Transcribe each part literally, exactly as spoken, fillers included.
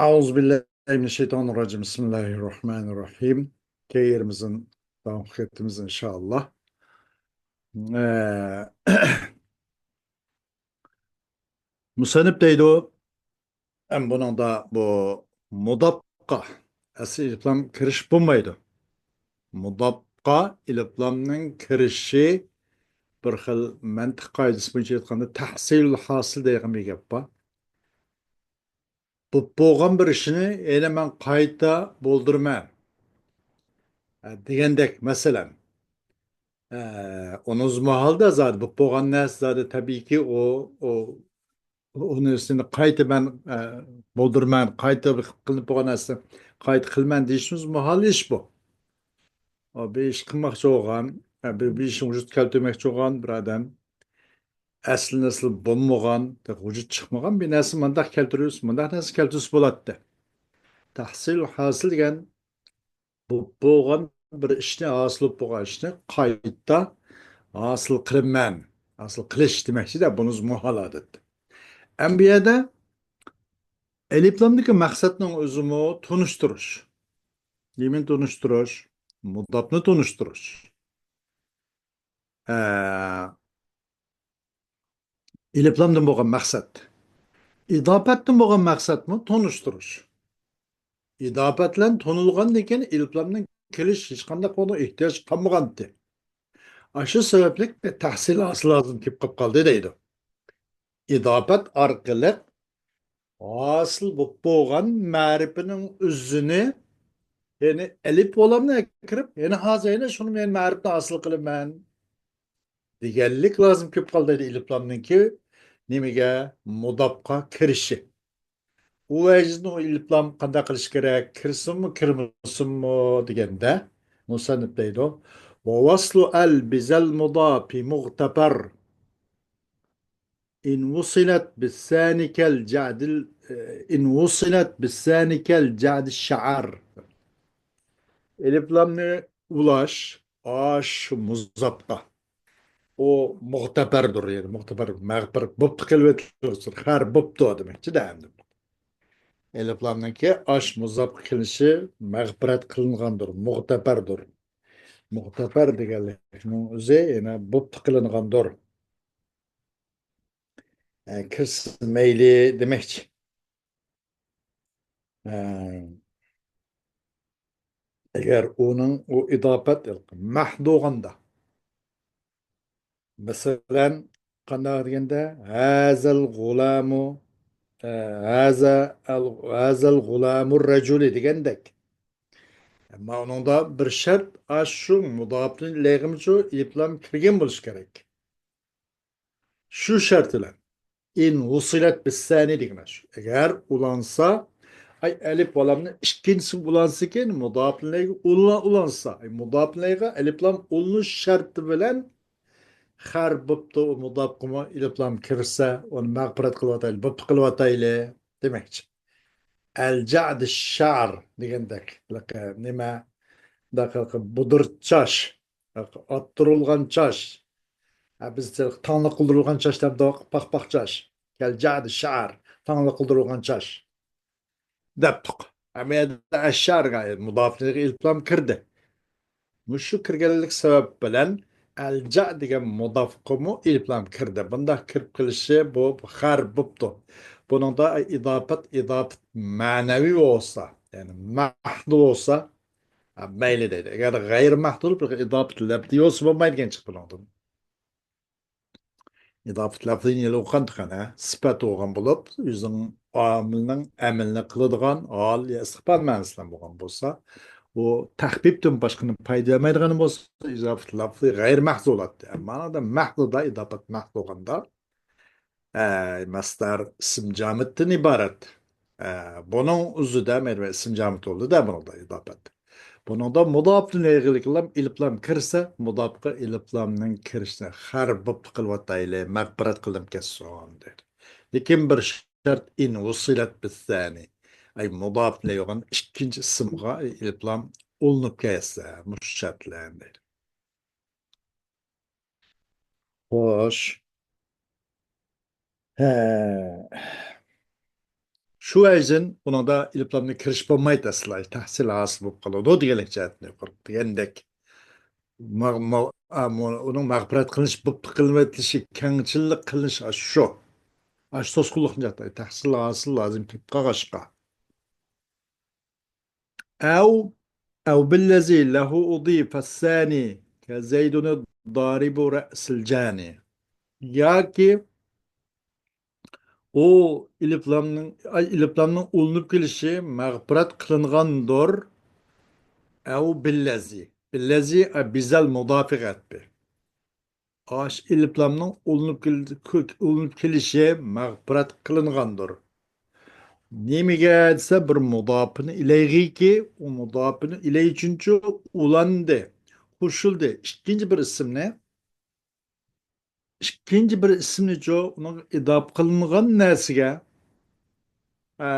أعوذ بالله من الشيطان الرجيم. بسم الله الرحمن الرحيم. كيرمزن داۋام قىلىۋاتىمىز، ئىنشائاللا. ئە، مۇسەننىپ دەيدۇ، ئەم بۇنىڭدا بۇ مۇداپقا ئەسلى ئېلىپلام كىرىش بولمايدۇ. مۇداپقا ئېلىپلامنىڭ كىرىشى بىر خىل مەنتىق قائىدىسى بويىچە ئېيتقاندا تەھسىلۇل ھاسىل دەيدىغان بىر گەپ بار. بوپ بولغان بىر ئىشنى يەنە مەن قايتا بولدۇرىمەن. ئە، دېگەندەك، مەسىلەن، ئە، ئۇنىڭ ماھالدا زادى بوپ بولغان نەرسە زادى تەبىئىيكى ئۇ، ئۇ، ئۇنى سېنى قايتا مەن، ئە، بولدۇرىمەن، قايتا قىلىنىپ بولغان نەرسىنى قايتا قىلىمەن دېيىشىمىز ماھال ئىش بۇ. ئۇ بىر ئىش قىلماقچى بولغان، ئە، بىر، بىر ئىشنى ۋۇجۇدقا كەلتۈرمەكچى بولغان بىر ئادەم ئەسلىدىن ئەسلى بولمىغان، ۋۇجۇد چىقمىغان بىر نەرسە مۇنداق كەلتۈرۈلسە، مۇنداق نەرسە كەلتۈرسە بولاتتى. تەھسىل ھاسىل دېگەن بولۇپ بولغان بىر ئىشنى، ھاسىل بولۇپ بولغان ئىشنى قايتا ھاسىل قىلىمەن، ھاسىل قىلىش دېمەكچىدە، بۇنىڭ ماھال ئادەتتە. ئەمما بۇ يەردە ئەلىپلامدىكى مەقسەتنىڭ ئۆزىمۇ تونۇشتۇرۇش. نېمىنى تونۇشتۇرۇش؟ مۇداپنى تونۇشتۇرۇش. ئە، ئېلىپلامدىن بولغان مەقسەت. ئىداپەتتىن بولغان مەقسەتمۇ تونۇشتۇرۇش. ئىداپەت بىلەن تونۇلغاندىن كېيىن ئېلىپلامنىڭ كېلىش ھېچقانداق بۇنىڭ ئېھتىياجى قالمىغانتى. ئاشۇ سەۋەبلىك بىر تەھسىل ھاسىل لازىم كېلىپ قېلىپ قالدى دەيدۇ. ئىداپەت ئارقىلىق ھاسىل بولۇپ بولغان مەرىپىنىڭ ئۆزىنى، يەنى ئەلىپ ۋالامنى كىرىپ، يەنە ھازىر يەنە شۇنى مەن مەرىپنى ھاسىل قىلىمەن دېگەنلىك لازىم كېلىپ قالدى دەيدۇ ئېلىپلامنىڭكى نېمىگە؟ مۇداپقا كىرىشى. ئۇ ۋەجىدىن ئۇ ئېلىپلام قانداق قىلىش كېرەك؟ كىرسۇنمۇ، كىرمىسۇنمۇ دېگەندە، مۇسەننىپ دەيدۇ، ووصل ال بذا المضاف مغتفر. إن وصلت بالثاني كالجعد ال-، إن وصلت بالثاني كالجعد الشعر. ئېلىپلامنى ئۇلاش، ئاش مۇزاپقا. ئۇ مۇغتەپەردۇر، يەنى مۇغتەپەر، مەغپىرەت بوپتۇ قىلىۋېتىلسۇن، خەر بوپتۇ دېمەكچىدە ئەمدى. ئېلىپلامنىڭكى ئاش مۇزاپقا قىلىنىشى مەغپىرەت قىلىنغاندۇر، مۇغتەپەردۇر. مۇغتەپەر دېگەنلىكنىڭ ئۆزى يەنە بوپتۇ قىلىنغاندۇر. ئە، كىرسە مەيلى دېمەكچى. ئە، ئەگەر ئۇنىڭ، ئۇ ئىداپەت مەھد بولغاندا، مەسىلەن، قانداق دېگەندە، ھازال غۇلامۇ، ئە، ھازا ئەل-، ھازال غۇلامۇر رەجۇلى دېگەندەك. ئەمما ئۇنىڭدا بىر شەرت، ئاشۇ مۇداپنى ئىلەيغىمۇچۇ ئېلىپلام كىرگەن بولۇشى كېرەك. شۇ شەرت بىلەن. ئىن ۋۇسىلەت بىسسەنى دېگەن شۇ. ئەگەر ئۇلانسا، ئاي، ئەلىپ ۋالامنى ئىككىنچىسى ئۇلانسىكىن، مۇداپىلەيگە ئۇلا-، ئۇلانسا، ئاي، مۇداپىلەيگە ئەلىپلام ئۇلىنىش شەرتى بىلەن خەر بوپتۇ، مۇداپقىمۇ ئېلىپلام كىرسە، ئۇنى مەغپىرەت قىلىۋاتايلى، بوپتۇ قىلىۋاتايلى دېمەكچى. ئەلجەد شەر دېگەندەك، نېمە، بۇدۇر چاچ، ئاتتۇرۇلغان چاچ. ھە، بىز تاڭلىقلىدۇرۇلغان چاچ دەپ، پاخ-پاخ چاچ. كەلجەد شەر، تاڭلىقلىدۇرۇلغان چاچ دەپتۇق. ئەمما يەردە ئەششەرگە مۇداپىلەيگە ئېلىپلام كىردى. مۇشۇ كىرگەنلىك سەۋەب بىلەن ئەلجە دېگەن مۇداپقىمۇ ئېلىپلام كىردى. بۇنداق كىرىپ قېلىشى بۇ خەر بوپتۇ. بۇنىڭدا ئىداپەت، ئىداپەت مەنەۋى بولسا، يەنى مەھدۇ بولسا، ھە، مەيلى دەيدۇ. ئەگەر غەيرىي مەھدۇ بولۇپ، ئىداپەت لەپزىي بولسا بولمايدىكەن چىقىپ بۇنىڭدىن. ئىداپەت لەپزىينى ئوقۇغانتىقەن، ھە؟ سۈپەت بولغان بولۇپ، ئۆزىنىڭ ئامىلنىڭ ئەمىلىنى قىلىدىغان ھال يا ئىستىقبال مەنىسى بىلەن بولغان بولسا، ئۇ تەخپىپتىن باشقىنى پايدا بەرمەيدىغان بولسا، ئىداپەت لەپزىي غەيرىي مەھدۇ بولاتتى. ئەمما مانا مەھدۇدا، ئىداپەت مەھدۇ بولغاندا، ئە، مەسدەر ئىسىم جامىتتىن ئىبارەت. ئە، بۇنىڭ ئۆزىدە مەيلى ئىسىم جامىت بولدى-دە، بۇنىڭدا ئىداپەت. بۇنىڭدا مۇداپتىن ئېغىلىكلام ئېلىپلام كىرسە، مۇداپقا ئېلىپلامنىڭ كىرىشىنى خەر بوپتۇ قىلىۋاتايلى، مەغپىرەت قىلىپ كەتسۇن دەيدۇ. لېكىن بىر شەرت، ئىن ۋۇسىلەت بىسسەنى. ئەي، مۇداپنى يوغان ئىككىنچى ئىسىمغا ئېلىپلام ئۇلىنىپ كەتسە، مۇشۇ شەرت بىلەن دەيدۇ. خوش. ھە. شۇ ۋەجىدىن ئۇنىڭدا ئېلىپلامنى كىرىش بولمايدۇ ئەسلا، تەھسىل ھاسىل بولۇپ قالىدۇ دېگەنلىك جەھەتتىن يۇقىرىقى دېگەندەك. ماغ-، ماغ-، ئا، مو-، ئۇنىڭ مەغپىرەت قىلىنىش، بۇپتا قىلىنىۋېتىلىشى، كەڭچىللىك قىلىنىشى ئاشۇ شۇ. ئاشۇ توسقۇنلۇقنى جاقلايدۇ. تەھسىل ھاسىل لازىم كېلىپ قالغاچقا. ئەۋ، ئەۋ بىللەزى لەھۇ ئۇدىفەسسانى كەزەيدۇنى دارىبۇ رەسىل جانى. ياكى ئۇ ئېلىپلامنىڭ، ئاي، ئېلىپلامنىڭ ئۇلىنىپ كېلىشى مەغپىرەت قىلىنغاندۇر. ئەۋ بىللەزى. بىللەزى، ئە، بىزەل مۇداپىغەت بى. ئاش ئېلىپلامنىڭ ئۇلىنىپ كېل-، كۆك-، ئۇلىنىپ كېلىشى مەغپىرەت قىلىنغاندۇر. نېمىگە دېسە، بىر مۇداپىنى ئىلەيغىكى، ئۇ مۇداپىنى ئىلەي ئۈچۈنچۇ ئۇلاندى، قوشۇلدى. ئىككىنچى بىر ئىسىمنى، ئىككىنچى بىر ئىسىمنىچۇ ئۇنىڭ ئىداپ قىلىنغان نەرسىگە، ئە،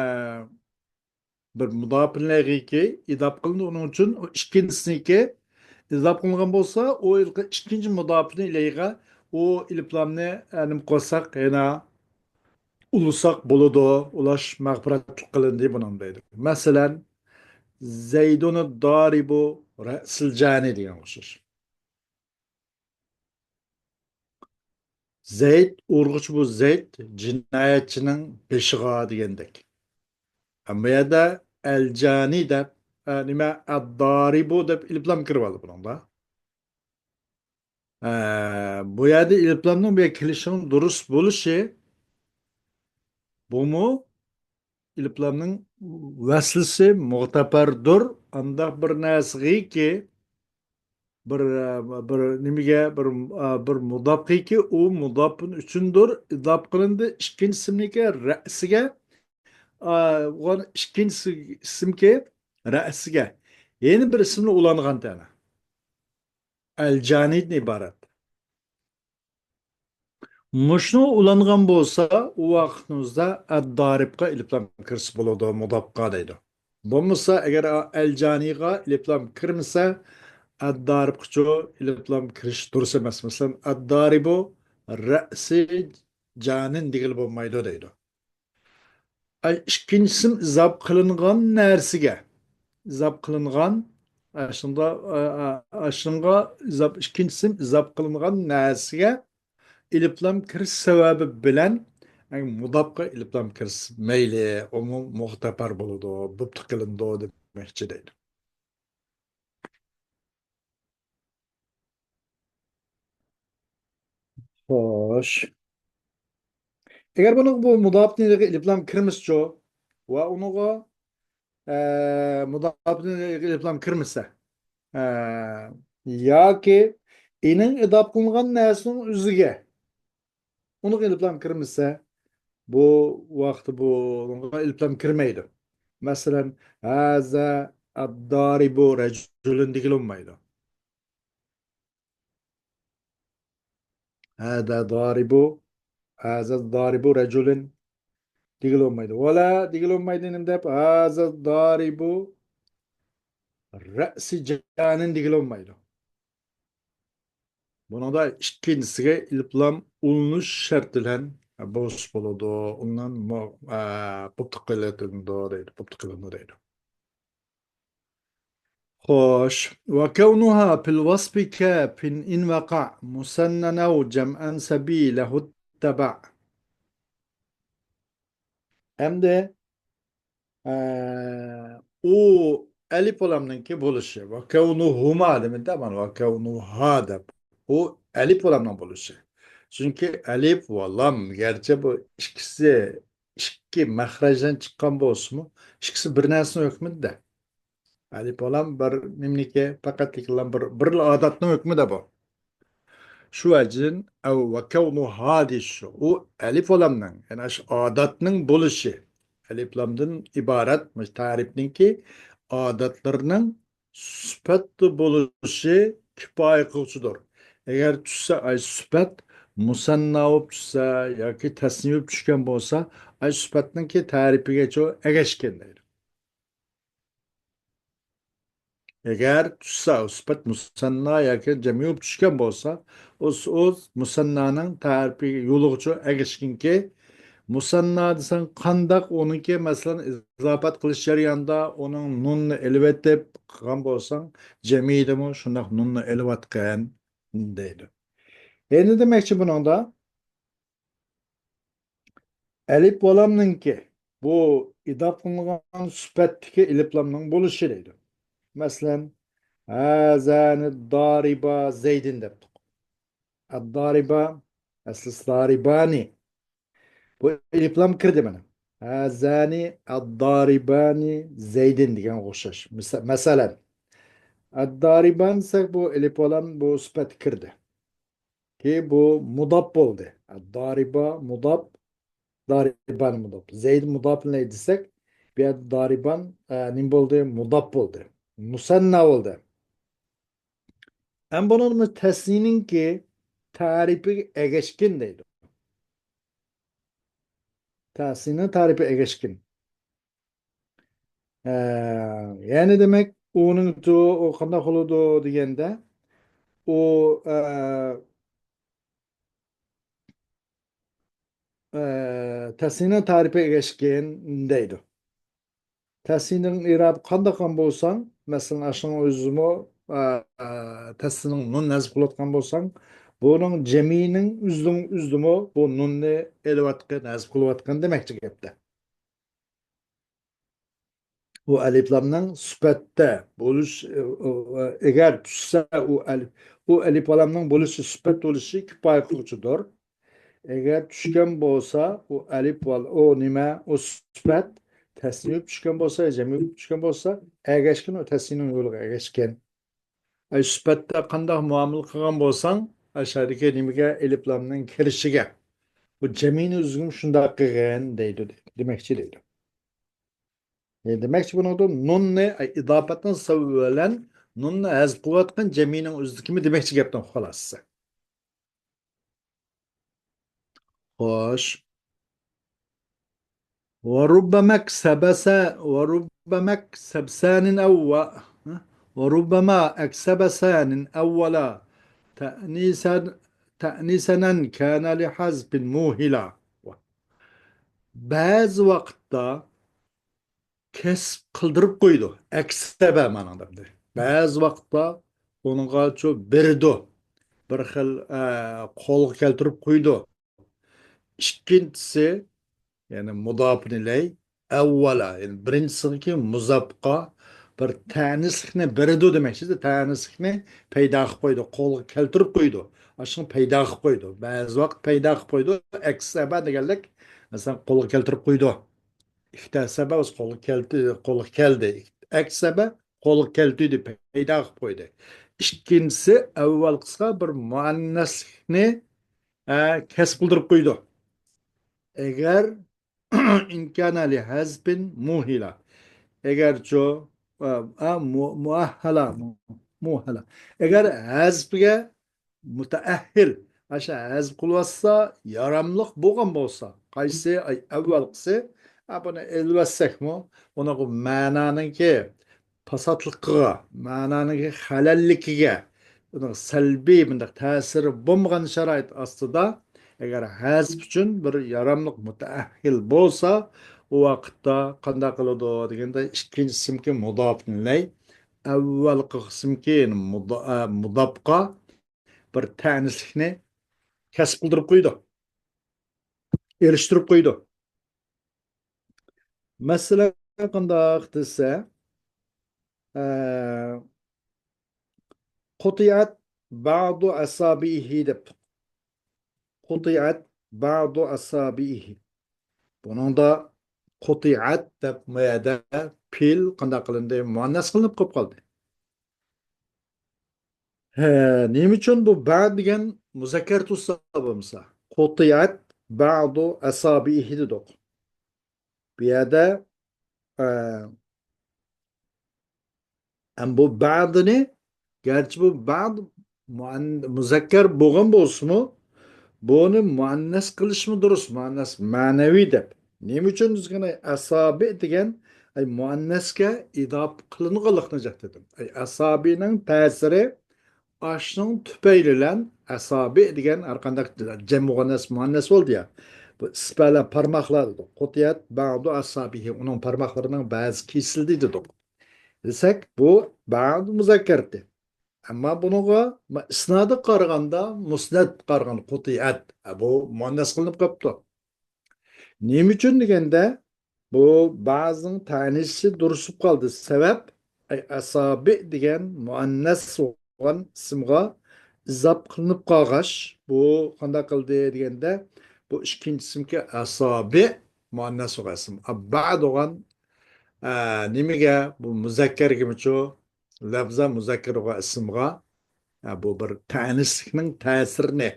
بىر مۇداپىن ئىلەيغىكى ئىداپ قىلىندى. ئۇنىڭ ئۈچۈن ئۇ ئىككىنچىسىنىكى ئىداپ قىلىنغان بولسا، ئۇ ئىككىنچى مۇداپىن ئىلەيغا ئۇ ئېلىپلامنى، ئە، نېمە قىلساق، يەنە ئۇلىساق بولىدۇ. ئۇلاش مەغپىرەتلىك قىلىندى بۇنىڭ دەيدۇ. مەسىلەن، زەيدۇنى دارىبۇ رەسىل جانى دېگەن ئوخشاش. زەيد، ئۇرغۇچى بۇ زەيد، جىنايەتچىنىڭ بېشىغا دېگەندەك. ئەمما بۇ يەردە ئەلجانى دەپ، ئە، نېمە، ئەددارىبۇ دەپ ئېلىپلام كىرىۋالدى بۇنىڭدا. ئە، بۇ يەردە ئېلىپلامنىڭ بۇ يەرگە كېلىشىنىڭ دۇرۇس بولۇشى، بۇمۇ ئېلىپلامنىڭ ۋەسلىسى مۇغتەپەردۇر. ئانداق بىر نەرسىگىكى، بىر، بىر نېمىگە، بىر، بىر مۇداپقىكى، ئۇ مۇداپىن ئۈچۈندۇر، ئىداپ قىلىندى. ئىككىنچى ئىسىمنىڭكى رەسىگە، ئا، ئىككىنچى ئىسىمكى رەسىگە يەنە بىر ئىسىمنى ئۇلانغان تەنە. ئەلجانىدىن ئىبارەت. مۇشۇنى ئۇلانغان بولسا، ئۇ ۋاقىتنىڭ ئۆزىدە ئەددارىبقا ئېلىپلام كىرسە بولىدۇ، مۇداپقا دەيدۇ. بولمىسا، ئەگەر ئەلجانىغا ئېلىپلام كىرمىسە، ئەددارىبقىچۇ ئېلىپلام كىرىش دۇرۇس ئەمەس. مەسىلەن، ئەددارىبۇ رەسى جانىن دېگىلى بولمايدۇ دەيدۇ. ئاي، ئىككىنچى ئىسىم ئىزاپ قىلىنغان نەرسىگە، ئىزاپ قىلىنغان، ئاشۇندا، ئا، ئا، ئاشۇنغا ئىزاپ، ئىككىنچى ئىسىم ئىزاپ قىلىنغان نەرسىگە ئېلىپلام كىرىش سەۋەبى بىلەن، ئاي، مۇداپقا ئېلىپلام كىرسە مەيلى، ئۇمۇ مۇغتەپەر بولىدۇ، بۇپتا قىلىنىدۇ دېمەكچى دەيدۇ. خوش. ئەگەر بۇنىڭغا بۇ مۇداپىن ئىلەيھىگە ئېلىپلام كىرمىسىچۇ ۋە ئۇنىڭغا، ئە، مۇداپىن ئىلەيھىگە ئېلىپلام كىرمىسە، ئە، ياكى ئېنىڭ ئىداپ قىلىنغان نەرسىنىڭ ئۆزىگە ئۇنىڭغا ئېلىپلام كىرمىسە، بۇ ۋاقىتتا بۇنىڭغا ئېلىپلام كىرمەيدۇ. مەسىلەن، ھازا ئەددارىبۇ رەجۇلۇن دېگىلى بولمايدۇ. ھازا دارىبۇ، ھازا دارىبۇ رەجۇلۇن دېگىلى بولمايدۇ. ۋەلا دېگىلى بولمايدۇ، نېمە دەپ؟ ھازا دارىبۇ رەسى جانىن دېگىلى بولمايدۇ. بۇنىڭدا ئىككىنچىسىگە ئېلىپلام ئۇلىنىش شەرتى بىلەن بولسا بولىدۇ. ئۇندىن مۇ-، ئە، بۇپتا قىلىنىدۇ دەيدۇ. بۇپتا قىلىنىدۇ دەيدۇ. خوش. وكونها في الوصف كاف إن وقع مثنى أو جمعا سبيله اتبع. ئەمدى، ئە، ئۇ ئەلىپ ۋالامنىڭكى بولۇشى. ۋەكەۋنۇھۇما دېمىدى، مانا ۋەكەۋنۇھا دەپ. ئۇ ئەلىپ ۋالامنىڭ بولۇشى. چۈنكى ئەلىپ ۋالام، گەرچە بۇ ئىككىسى ئىككى مەخرەجدىن چىققان بولسىمۇ، ئىككىسى بىر نەرسىنىڭ ھۆكمىدە. ئەلىپ ۋالام بىر نېمىنىكى، پەقەتلىكلا بىر، بىرلا ئادەتنىڭ ھۆكمىدە بۇ. شۇ ۋەجىدىن ئەۋ ۋەكەۋنۇھا دېيىش شۇ. ئۇ ئەلىپ ۋالامنىڭ، يەنى ئاشۇ ئادەتنىڭ بولۇشى. ئەلىپ لامدىن ئىبارەت مۇشۇ تەرىپنىڭكى ئادەتلىرىنىڭ سۈپەتتە بولۇشى كۇپايە قىلغۇچىدۇر. ئەگەر چۈشسە ئاي سۈپەت مۇسەننا بولۇپ چۈشسە ياكى تەسنىيە بولۇپ چۈشكەن بولسا، ئاي سۈپەتنىڭكى تەرىپىگىچۇ ئەگەشكەن دەيدۇ. ئەگەر چۈشسە، ئۇ سۈپەت مۇسەننا ياكى جەمئىي بولۇپ چۈشكەن بولسا، ئۇ، ئۇ مۇسەننانىڭ تەرىپى يولىغىچۇ ئەگەشكىنكى مۇسەننا دېسەڭ قانداق ئۇنىڭكى، مەسىلەن، ئىزاپەت قىلىش جەريانىدا ئۇنىڭ نۇننى ئېلىۋېتىپ قىلغان بولساڭ، جەمئىدىمۇ شۇنداق نۇننى ئېلىۋاتقان دەيدۇ. يەنە دېمەكچى بۇنىڭدا، ئەلىپ ۋالامنىڭكى بۇ ئىداپىلانغان سۈپەتتىكى ئېلىپلامنىڭ بولۇشى دەيدۇ. مەسىلەن، ھازانى دارىبا زەيدىن دەپتۇق. ئەددارىبا، ئەسلى دارىبانى. بۇ ئېلىپلام كىردى مانا. ھازانى ئەددارىبانى زەيدىن دېگەنگە ئوخشاش. مىسا-، مەسىلەن، ئەددارىبان دېسەك، بۇ ئېلىپ ۋالام بۇ سۈپەت كىردى. كى بۇ مۇداپ بولدى. دارىبا مۇداپ، دارىبان مۇداپ. زەيد مۇداپ ئىلەي دېسەك، بۇ يەردە دارىبان، ئە، نېمە بولدى؟ مۇداپ بولدى. مۇسەننا بولدى. ئەم بۇنىڭ تەسنىنىڭكى تەرىپىگە ئەگەشكىن دەيدۇ. تەسنىنىڭ تەرىپىگە ئەگەشكىن. ئە، يەنى دېمەك، ئۇنىڭ تۇ-، ئۇ قانداق بولىدۇ دېگەندە، ئۇ، ئە، ئە، تەسنىنىڭ تەرىپىگە ئەگەشكىن دەيدۇ. تەسنىنىڭ ئىرابى قانداق قىلغان بولساڭ، مەسىلەن، ئاشۇنىڭ ئۆزىمۇ، ئە، ئە، تەسنىنىڭ نۇن ھەزىپ قىلىۋاتقان بولساڭ، بۇنىڭ جەمئىنىڭ ئۆزىنىڭ ئۆزىدىمۇ بۇ نۇننى ئېلىۋاتقان، ھەزىپ قىلىۋاتقان دېمەكچى گەپتە. ئۇ ئەلىپلامنىڭ سۈپەتتە بولۇش، ئەگەر چۈشسە، ئۇ ئەلىپ، ئۇ ئەلىپلامنىڭ بولۇشى، سۈپەت بولۇشى كۇپايە قىلغۇچىدۇر. ئەگەر چۈشكەن بولسا، ئۇ ئەلىپ ۋال-، ئۇ نېمە، ئۇ سۈپەت تەسنىيە چۈشكەن بولسا، جەمئىي چۈشكەن بولسا، ئەگەشكىن، ئۇ تەسنىيەنىڭ يولىغا ئەگەشكەن. ئەي، سۈپەتتە قانداق مۇئامىلە قىلغان بولساڭ، ئاشۇ يەردىكى نېمىگە، ئېلىپلامنىڭ كىرىشىگە، بۇ جەمئىينى ئۆزىگىمۇ شۇنداق قىلغىن دەيدۇ، دېمەكچى دەيدۇ. ئە، دېمەكچى بۇنىڭدا نۇننى، ئەي، ئىداپەتنىڭ سەۋەبى بىلەن نۇننى ھەزىپ قىلىۋاتقان جەمئىينىڭ ئۆزىدىكىمۇ دېمەكچى گەپنىڭ خۇلاسىسى. خوش. وربما اكسب س-، وربما اكسب سان أو-، وربما اكسب سان أولا تأنيسا، تأنيسا كان لحذف موهلا. بەزى ۋاقىتتا كەسىپ قىلدۇرۇپ قويىدۇ. ئەكسەبە مانىڭدا. بەزى ۋاقىتتا ئۇنىڭغا شۇ بېرىدۇ. بىر خىل، ئە، قولغا كەلتۈرۈپ قويىدۇ. ئىككىنچىسى، يەنى مۇداپىن ئىلەي، ئەۋۋالا، يەنى بىرىنچىسىدىكى مۇزاپقا بىر تەنىسلىكنى بېرىدۇ دېمەكچى. تەنىسلىكنى پەيدا قىلىپ قويىدۇ، قولغا كەلتۈرۈپ قويىدۇ. ئاشۇنى پەيدا قىلىپ قويىدۇ. بەزى ۋاقىت پەيدا قىلىپ قويىدۇ. ئەكسەبە دېگەنلىك، مەسىلەن، قولغا كەلتۈرۈپ قويىدۇ. ئىكتەسەبە بولسا قولغا كەلتى، قولغا كەلدى. ئەكسەبە قولغا كەلتۈردى، پەيدا قىلىپ قويدى. ئىككىنچىسى، ئەۋۋالقىسىغا بىر مۇئەننەسلىكنى، ئە، كەسىپ قىلدۇرۇپ قويىدۇ. ئەگەر، إن كان لحذف موهلا. ئەگەرچۇ، ئە، ئە، مۇ-، مۇئەھھەلا، مۇ-، مۇئەھھەلا. ئەگەر ھەزپىگە مۇتەئەھھىل، ئاشۇ ھەزپ قىلىۋاتسا، ياراملىق بولغان بولسا، قايسى، ئەي، ئەۋۋالقىسى، ئە، بۇنى ئېلىۋەتسەكمۇ، ئۇنىڭ مەنانىڭكى پاساتلىقىغا، مەنانىڭكى خەلەللىكىگە، ئۇنىڭ سەلبىي مۇنداق تەسىرى بولمىغان شارائىت ئاستىدا، ئەگەر ھەزپ ئۈچۈن بىر ياراملىق مۇتەئەھھىل بولسا، ئۇ ۋاقىتتا قانداق قىلىدۇ دېگەندە، ئىككىنچى ئىسىمكى مۇداپىن ئىلەي، ئەۋۋالقى قىسىمكى مۇدا-، ئە، مۇداپقا بىر تەنىسلىكنى كەسىپ قىلدۇرۇپ قويىدۇ، ئېلىشتۇرۇپ قويىدۇ. مەسىلەن، قانداق دېسە، ئە، قۇتىئەت بەزۇ ئەسابىئىھى دەپتۇق. قۇتىئەت بەزۇ ئەسابىئىھى. بۇنىڭدا قۇتىئەت دەپ ما يەردە پېئىل قانداق قىلىندى؟ مۇئەننەس قىلىنىپ قويۇپ قالدى. ھە، نېمە ئۈچۈن بۇ بەزۇ دېگەن مۇزەككەر تۇتسا بولمىسا؟ قۇتىئەت بەزۇ ئەسابىئىھى دېدۇق. بۇ يەردە، ئە، ئەم بۇ بەزۇنى، گەرچە بۇ بەزۇ مۇئەن-، مۇزەككەر بولغان بولسىمۇ، بۇنى مۇئەننەس قىلىشمۇ دۇرۇس، مۇئەننەس مەنەۋى دەپ. نېمە ئۈچۈن دېسىڭىز، ئەسابىئ دېگەن، ئەي، مۇئەننەسكە ئىداپە قىلىنغانلىقىنى جەھەتتىن. ئەي، ئەسابىئنىڭ تەسىرى ئاشۇنىڭ تۈپەيلى بىلەن ئەسابىئ دېگەن ھەر قانداق جەم مۇئەننەس، مۇئەننەس بولدى يا. بۇ ئىسپەلە پارماقلار دېدۇق. قۇتئەت بەزۇ ئەسابىئىھى، ئۇنىڭ پارماقلىرىنىڭ بەزى كېسىلدى دېدۇق. دېسەك، بۇ بەزۇ مۇزەككەرتى. ئەمما بۇنىڭغا ئىسنادىغا قارىغاندا مۇسنەدكە قارىغان قۇتئەت، بۇ مۇئەننەس قىلىنىپ قاپتۇ. نېمە ئۈچۈن دېگەندە، بۇ بەزۇنىڭ تەئنىسى دۇرۇس بولۇپ قالدى. سەۋەب، ئەي، ئەسابىئ دېگەن مۇئەننەس بولغان ئىسىمغا ئىزاپ قىلىنىپ قالغاچ، بۇ قانداق قىلدى دېگەندە، بۇ ئىككىنچى ئىسىمكى ئەسابىئ مۇئەننەس بولغان ئىسىم. ئەببەئە دېگەن، ئە، نېمىگە؟ بۇ مۇزەككەرگىمۇچۇ؟ لەفزە مۇزەككەر بولغان ئىسىمغا، ئە، بۇ بىر تەئنىسلىكنىڭ تەسىرىنى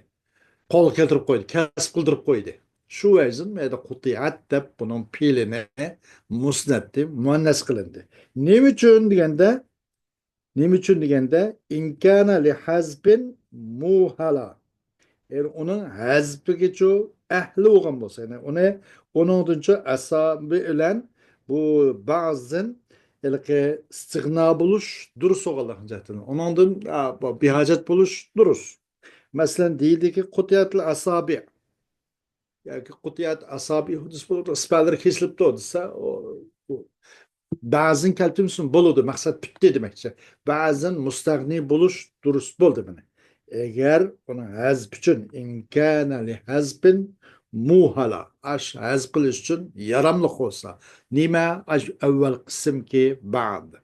قولغا كەلتۈرۈپ قويدى، كەسىپ قىلدۇرۇپ قويدى. شۇ ۋەجىدىن مەيدە قۇتىئەت دەپ بۇنىڭ پېئلىنى مۇسنەتتى، مۇئەننەس قىلىندى. نېمە ئۈچۈن دېگەندە، نېمە ئۈچۈن دېگەندە، ئىنكانە لىھەزپىن مۇھەلا. يەنى ئۇنىڭ ھەزپىگىچۇ ئەھلى بولغان بولسا، يەنى ئۇنى، ئۇنىڭدىنچۇ ئەسابى بىلەن بۇ بەزۇدىن ھېلىقى ئىستىغنا بولۇش دۇرۇس بولغانلىقى جەھەتتىن. ئۇنىڭدىن، ئا، بۇ بىھاجەت بولۇش دۇرۇس. مەسىلەن، دېيىلدىكى قۇتىئەتىل ئەسابىئ ياكى قۇتىئەت ئەسابىئۇ دېسە بولىدۇ، ئىسپەلىرى كېسىلىپتۇ دېسە، ئۇ، ئۇ بەزۇنى كەلتۈرمىسۇن بولىدۇ، مەقسەت پۈتتى دېمەكچى. بەزۇدىن مۇستەغنى بولۇش دۇرۇس بولدى مانا. ئەگەر ئۇنىڭ ھەزپى ئۈچۈن، ئىنكانە لىھەزپىن مۇھەلا، ئاش ھەزپ قىلىش ئۈچۈن ياراملىق بولسا، نېمە؟ ئاش ئەۋۋەل قىسىمكى بەزۇ.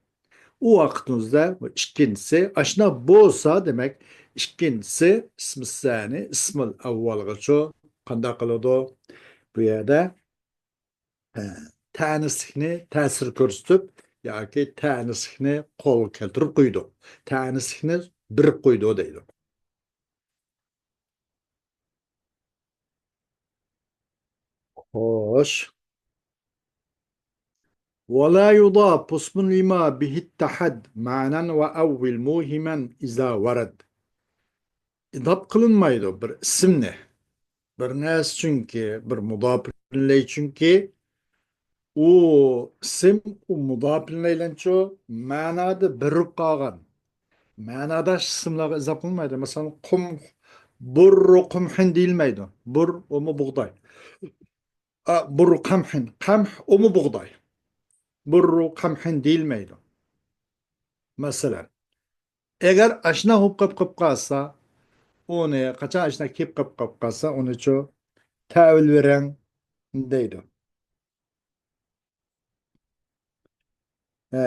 ئۇ ۋاقىتىمىزدا بۇ ئىككىنچىسى، ئاشۇنداق بولسا، دېمەك، ئىككىنچىسى ئىسمى سانى، ئىسمىل ئەۋۋالغىچۇ قانداق قىلىدۇ؟ بۇ يەردە، ھە، تەنىسلىكنى تەسىر كۆرسىتىپ ياكى تەنىسلىكنى قولغا كەلتۈرۈپ قويىدۇ. تەنىسلىكنى بېرىپ قويىدۇ دەيدۇ. خوش. ولا يضاف اسم لما به اتحد معنى وأول موهما إذا ورد. ئىزاپ قىلىنمايدۇ بىر ئىسىمنى. بىر نەرسە چۈنكى، بىر مۇزاپىن ئىلەيگە چۈنكى ئۇ ئىسىم، ئۇ مۇزاپىن ئىلەيلەنچۇ مەنادا بېرىپ قالغان. مەناداش ئىسىملارغا ئىزاپ قىلىنمايدۇ. مەسىلەن، قۇم، بۇررۇ قۇمھىن دېيىلمەيدۇ. بۇر، ئۇمۇ بۇغداي. ئا، بۇررۇ قەمھىن. قەمھ، ئۇمۇ بۇغداي. بۇررۇ قەمھىن دېيىلمەيدۇ. مەسىلەن، ئەگەر ئاشۇنداق بولۇپ قېلىپ قېلىپ قالسا، ئۇنى قاچان ئاشۇنداق كېلىپ قېلىپ قېلىپ قالسا، ئۇنىچۇ تەۋىل بېرىڭ دەيدۇ. ھە.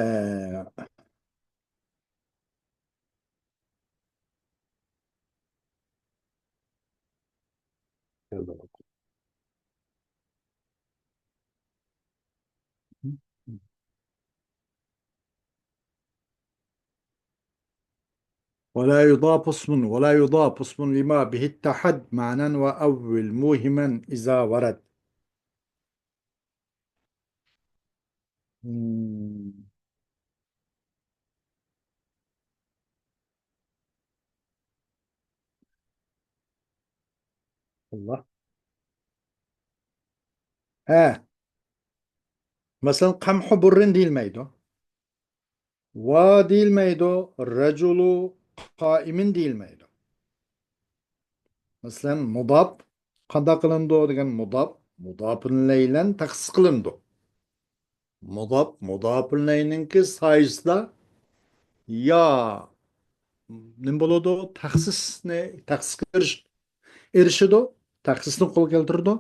ولا يضاف اسم، ولا يضاف اسم لما به اتحد معنى وأول موهما إذا ورد. مم. ئاللا. ھە. مەسىلەن، قەمھۇ بۇررىن دېيىلمەيدۇ. ۋا دېيىلمەيدۇ، رەجۇلۇ قائىمىن دېيىلمەيدۇ. مەسىلەن، مۇداپ قانداق قىلىنىدۇ دېگەن، مۇداپ مۇداپىن ئىلەيھى بىلەن تەخسىس قىلىنىدۇ. مۇداپ مۇداپىن ئىلەيھىنىڭكى سايىسىدا يا نېمە بولىدۇ؟ تەخسىسنى، تەخسىسكە ئېرىش-، ئېرىشىدۇ، تەخسىسنى قولغا كەلتۈرىدۇ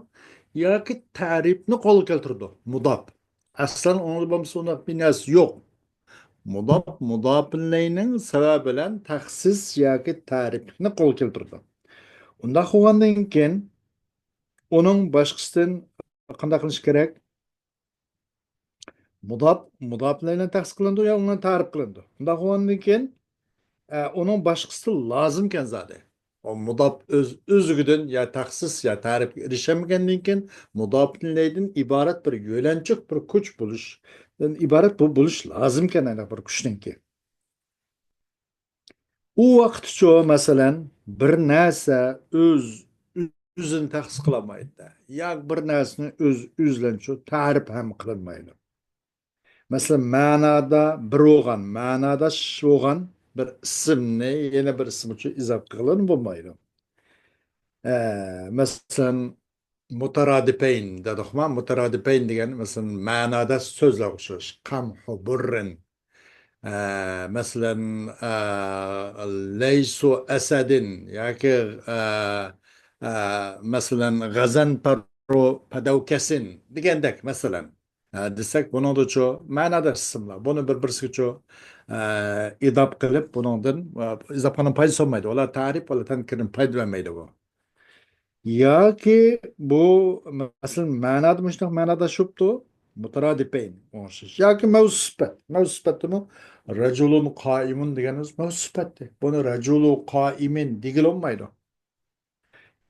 ياكى تەرىپنى قولغا كەلتۈرىدۇ مۇداپ. ئەسلەن ئۇنىڭدا بولمىسا ئۇنداق بىر نەرسە يوق. مۇداپ مۇداپىن ئىلەيھىنىڭ سەۋەبى بىلەن تەخسىس ياكى تەرىپنى قولغا كەلتۈرىدۇ. ئۇنداق بولغاندىن كېيىن ئۇنىڭ باشقىسىدىن قانداق قىلىش كېرەك؟ مۇداپ مۇداپىن ئىلەيھى بىلەن تەخسىس قىلىنىدۇ يا ئۇنىڭ بىلەن تەرىپ قىلىنىدۇ. ئۇنداق بولغاندىن كېيىن، ئە، ئۇنىڭ باشقىسى لازىمكەن زادى. ئۇ مۇداپ ئۆز، ئۆزلۈكىدىن يا تەخسىس يا تەرىپكە ئېرىشەلمىگەندىن كېيىن، مۇداپىن ئىلەيھىدىن ئىبارەت بىر يۆلەنچۈك، بىر كۈچ بولۇشتىن ئىبارەت بۇ بولۇش لازىمكەن، ئەنە بىر كۈچنىڭكى. ئۇ ۋاقىتچۇ، مەسىلەن، بىر نەرسە ئۆز، ئۆزىنى تەخسىس قىلالمايدۇ. يا بىر نەرسىنى ئۆز، ئۆزلەنچۇ تەرىپ ھەم قىلالمايدۇ. مەسىلەن، مەنادا بىر بولغان، مەناداش بولغان بىر ئىسىمنى يەنە بىر ئىسىم ئۈچۈن ئىزاپ قىلغىلى بولمايدۇ. ئە، مەسىلەن، مۇتارادىپەين دېدۇقما؟ مۇتارادىپەين دېگەن، مەسىلەن، مەناداش سۆزلەرگە ئوخشاش. قەمھۇ بۇررىن. ئە، مەسىلەن، ئە، لەيسۇ ئەسەدىن ياكى، ئە، ئە، مەسىلەن، غەزەنتارۇ پەدەۋكەسىن دېگەندەك، مەسىلەن. ئە، دېسەك، بۇنىڭدىچۇ مەناداش ئىسىملار. بۇنى بىر-بىرسىگىچۇ، ئە، ئىزاپ قىلىپ، بۇنىڭدىن، ئە، ئىزاپ قىلغان پايدىسى بولمايدۇ. ئۇلار تەرىپ ۋە تەنكىرنى پايدا بەرمەيدۇ بۇ. ياكى بۇ، مەسىلەن، مەنادا مۇشۇنداق مەناداش بوپتۇ، مۇتارادىپەين ئوخشاش. ياكى مەۋسۇپ سۈپەت. مەۋسۇپ سۈپەتتىمۇ رەجۇلۇن قائىمۇن دېگەنىمىز مەۋسۇپ سۈپەتتى. بۇنى رەجۇلۇ قائىمىن دېگىلى بولمايدۇ.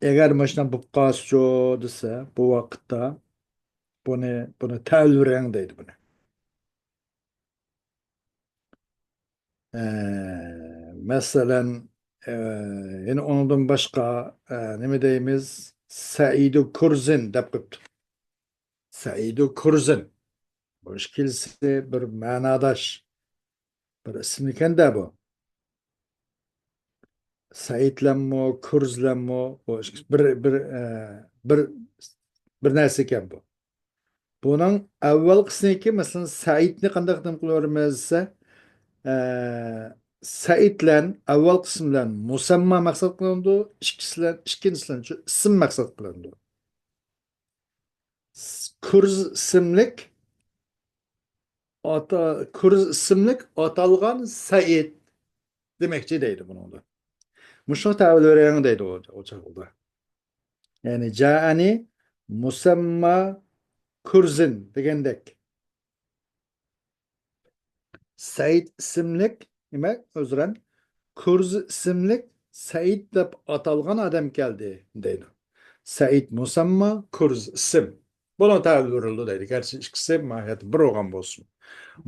ئەگەر مۇشۇنداق بولۇپ قالسىچۇ دېسە، بۇ ۋاقىتتا بۇنى، بۇنى تەۋلىرەڭ دەيدۇ بۇنى. ئە، مەسىلەن، ئە، يەنە ئۇنىڭدىن باشقا، ئە، نېمە دەيمىز؟ سەئىدۇ كۇرزىن دەپ قويۇپتۇ. سەئىدۇ كۇرزىن. بۇ ئىككىلىسى بىر مەناداش. بىر ئىسىمكەن-دە بۇ. سەئىدلەنمۇ، كۇرزلەنمۇ، بۇ بىر، بىر، ئە، بىر، بىر نەرسە ئىكەن بۇ. بۇنىڭ ئەۋۋەلقىسىنىڭكى، مەسىلەن، سەئىدنى قانداق نېمە قىلىۋېرىمىز دېسە، ئە، سەئىدلەن ئەۋۋەلقىسى بىلەن مۇسەمما مەقسەت قىلىنىدۇ، ئىككىسىلەن، ئىككىنچىسىلەن شۇ ئىسىم مەقسەت قىلىنىدۇ. س-، كۇرز ئىسىملىك ئاتا-، كۇرز ئىسىملىك ئاتالغان سەئىد دېمەكچى دەيدۇ بۇنىڭدا. مۇشۇ تەۋىل بېرىڭ دەيدۇ ئۇ، ئۇ چاغدا. يەنى جائەنى مۇسەمما كۇرزىن دېگەندەك. سەئىد ئىسىملىك، نېمە، ئۆزرەن، كۇرز ئىسىملىك سەئىد دەپ ئاتالغان ئادەم كەلدى دەيدۇ. سەئىد مۇسەمما، كۇرز ئىسىم. بۇنىڭ تەۋىل بېرىلىدۇ دەيدۇ. گەرچە ئىككىسى ماھىيەتتە بىر بولغان بولسىمۇ.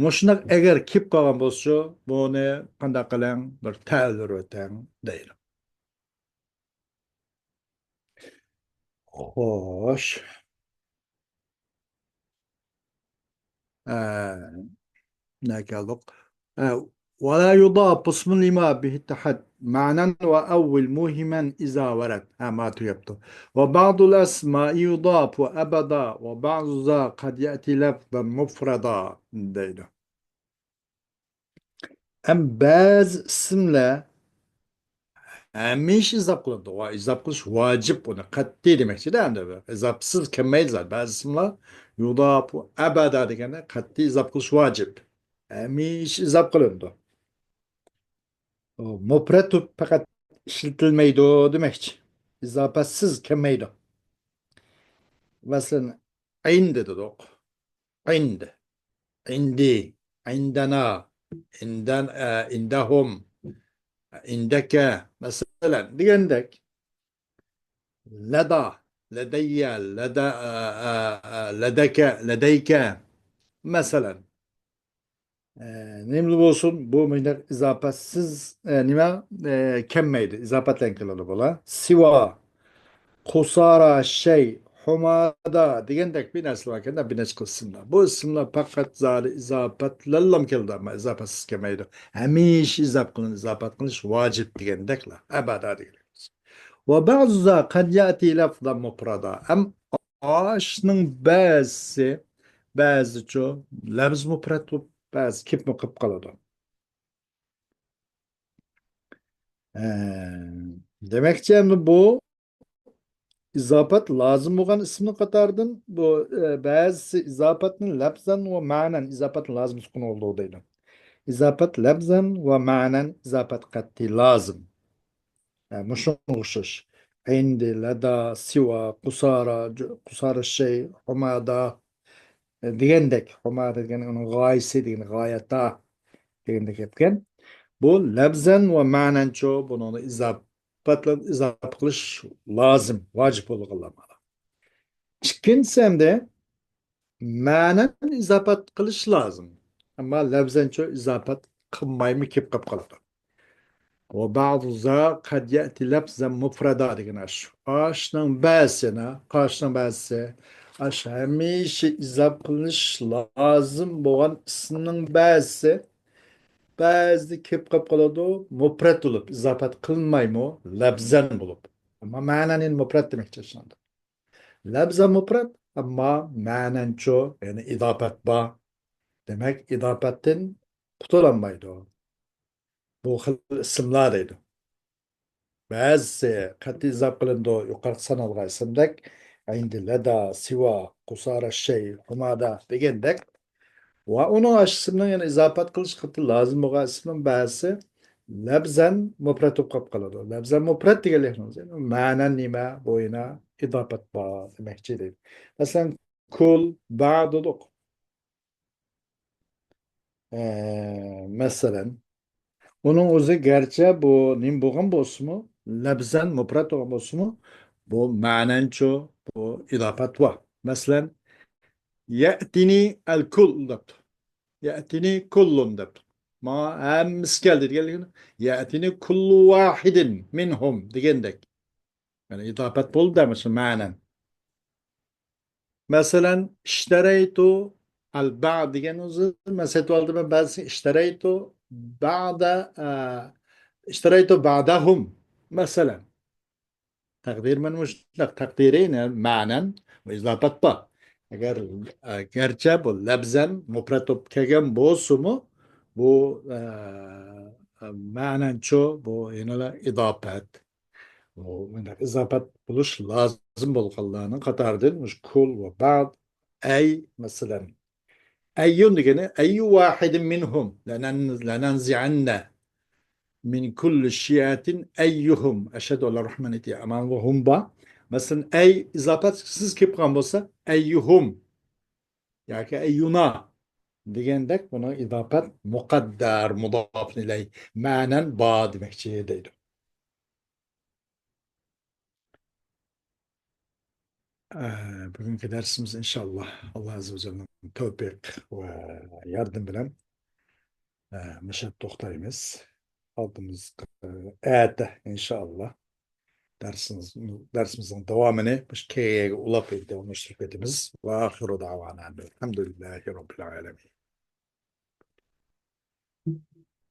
مۇشۇنداق ئەگەر كېلىپ قالغان بولسىچۇ، بۇنى قانداق قىلىڭ؟ بىر تەۋىل بېرىۋېتىڭ دەيدۇ. خوش. ئە، نەگە كەلدۇق؟ ئە، ولا يضاف اسم لما به اتحد معنى وأول موهما إذا ورد. ھە، ما تۈگەپتۇ. وبعض الأسماء يضاف أبدا وبعض ذا قد يأتي لفظا مفردا دەيدۇ. ھەم بەزى ئىسىملەر ھەمىشە ئىزاپ قىلىنىدۇ. ۋە ئىزاپ قىلىش ۋاجىپ، ئۇنى قەتئىي دېمەكچىدە، ئەمدى ئىزاپسىز كەلمەيدۇ زادى. بەزى ئىسىملار يۇداپۇ ئەبەدا دېگەندە قەتئىي ئىزاپ قىلىش ۋاجىپ. ھەمىشە ئىزاپ قىلىنىدۇ. ئۇ مۇپرەت پەقەت ئىشلىتىلمەيدۇ دېمەكچى. ئىزاپەتسىز كەلمەيدۇ. مەسىلەن، ئىندى دېدۇق. ئىند. ئىندى. ئىندەنا. ئىندەن، ئە، ئىندەھۇم. ئىندەكە. مەسىلەن، دېگەندەك. لەدا. لەدەييە. لەدە، ئە، ئە، ئە، لەدەكە. لەدەيكە. مەسىلەن. ئە، نېمىلا بولسۇن، بۇ مۇنداق ئىزاپەتسىز، ئە، نېمە، ئە، كەلمەيدۇ. ئىزاپەتلەن كېلىدۇ بۇلار. سىۋا، قۇسارا، شەي، ھۇمادا دېگەندەك بىر نەرسىلەر بار ئىكەن، بىر نەچچە خىل ئىسىملار. بۇ ئىسىملار پەقەت زادى ئىزاپەتلەنلا كېلىدۇ، ئەمما ئىزاپەتسىز كەلمەيدۇ. ھەمىشە ئىزاپ قىلىن، ئىزاپەت قىلىش ۋاجىپ دېگەندەكلا. ئەبەدا دېگەن. ۋە بەزىدا قەد يەتى لەفزەن مۇپرەدا. ئەم-، ئاشۇنىڭ بەزىسى، بەزىچۇ، لەفز مۇپرەت بولۇپ، بەزى كېلىپمۇ قېلىپ قالىدۇ. ئە، دېمەكچى، ئەمدى بۇ ئىزاپەت لازىم بولغان ئىسىمنىڭ قاتارىدىن بۇ، ئە، بەزىسى ئىزاپەتنى لەپزەن ۋە مەنەن ئىزاپەتنى لازىم تۇتقىنى بولىدۇ دەيدۇ. ئىزاپەت لەپزەن ۋە مەنەن ئىزاپەت قەتئىي لازىم. ئە، مۇشۇنىڭغا ئوخشاش. ئىندى، لەدا، سىۋا، قۇسارا، قۇسارا شەي، ھۇمادا، ئە، دېگەندەك. ھۇمادا دېگەن ئۇنىڭ غايىسى دېگەن، غايەتا دېگەندەك گەپكەن. بۇ لەپزەن ۋە مەنەنچۇ، بۇنىڭدا ئىزاپەت بىلەن ئىزاپە قىلىش لازىم، ۋاجىپ بولغانلار. ئىككىنچىسى ئەمدى مەنەن ئىزاپەت قىلىش لازىم. ئەمما لەپزەنچۇ ئىزاپەت قىلمايمۇ كېلىپ قېلىپ قالىدۇ. وبعض ذا قد يأتي لفظا مفردا دېگەن ئاشۇ. ئاشۇنىڭ بەزىسى، يەنە قاشنىڭ بەزىسى. ئاشۇ ھەمىشە ئىزاپ قىلىنىش لازىم بولغان ئىسىمنىڭ بەزىسى. بەزىدە كېلىپ قېلىپ قالىدۇ، مۇپرەت بولۇپ، ئىزاپەت قىلمايمۇ، لەپزەن بولۇپ. ئەمما مەنەن مۇپرەت دېمەكچى شۇنىڭدا. لەپزەن مۇپرەت، ئەمما مەنەنچۇ، يەنى ئىداپەت بار. دېمەك، ئىداپەتتىن قۇتۇلالمايدۇ. بۇ خىل ئىسىملار دەيدۇ. بەزىسى قەتئىي ئىزاپە قىلىنىدۇ، يۇقىرىقى سانالغان ئىسىمدەك، ئەيندى، لەدا، سىۋا، قۇسارا شەي، خۇمادا دېگەندەك. ۋە ئۇنىڭ ئاشۇ ئىسىمنىڭ يەنە ئىزاپەت قىلىش قېتى لازىم بولغان ئىسىمنىڭ بەزىسى لەپزەن مۇپرەت بولۇپ قېلىپ قالىدۇ. لەپزەن مۇپرەت دېگەنلىكنىڭ ئۆزى مەنەن نېمە؟ بۇ يەنە ئىداپەت بار دېمەكچى دەيدۇ. مەسىلەن، كۇل، بەئد دېدۇق. ئە، مەسىلەن، ئۇنىڭ ئۆزى گەرچە بۇ نېمە بولغان بولسىمۇ، لەپزەن مۇپرەت بولغان بولسىمۇ، بۇ مەنەنچۇ، بۇ ئىداپەت بار. مەسىلەن، يەتىنى ئەل كۇل دەپتۇ. يەتىنى كۇللۇن دەپتۇ. ماڭا ھەممىسى كەلدى دېگەنلىكىنى، يەتىنى كۇللۇ ۋاھىدىن مىنھۇم دېگەندەك. يەنى ئىداپەت بولدى مۇشۇ مەنەن. مەسىلەن، ئىشتەرەيتۇ ئەل بەئد دېگەن ئۆزى، مەن سېتىۋالدىم، بەزىسى ئىشتەرەيتۇ بەئدە، ئە، ئىشتەرەيتۇ بەئدەھۇم. مەسىلەن، تەقدىر مەن مۇشۇنداق، تەقدىرى، يەنى مەنەن ۋە ئىزاپەت بار. ئەگەر، ئە، گەرچە بۇ لەپزەن مۇپرەت بولۇپ كەلگەن بولسىمۇ، بۇ، ئە، مەنەنچۇ، بۇ يەنىلا ئىداپەت. بۇ مۇنداق ئىزاپەت بولۇش لازىم بولغانلارنىڭ قاتارىدىن مۇشۇ كۇل ۋە بەئد، ئەي، مەسىلەن. ئەييۇن دېگىنى، ئەييۇ ۋاھىدىن مىنھۇم، لەنەن-، لەنەنزىئەننە مىن كۇللى شىئەتىن ئەييۇھۇم ئەشەددۇ ئەلەر رەھمانىتى ئەمان ۋە ھۇم بار. مەسىلەن، ئەي ئىزاپەتسىز كېلىپ قالغان بولسا، ئەييۇھۇم ياكى ئەييۇنا دېگەندەك، بۇنىڭ ئىزاپەت مۇقەددەر، مۇداپىن ئىلەي، مەنەن بار دېمەكچى دەيدۇ. ئە، بۈگۈنكى دەرسىمىز ئىنشاللا ئاللا ئەززە ۋە جەللىنىڭ تەۋپىق ۋە ياردىمى بىلەن، ئە، مۇشۇ يەردە توختايمىز. ئالدىمىزغا، ئەتە ئىنشاللا دەرسىمىز، دەرسىمىزنىڭ داۋامىنى مۇشۇ كېيىنگە ئۇلاپ ئېلىپ داۋاملاشتۇرۇپ كېتىمىز. ۋە ئاخىرۇ دەۋانا ئەنىل ھەمدۇلىللاھى رەببىل ئالەمىن.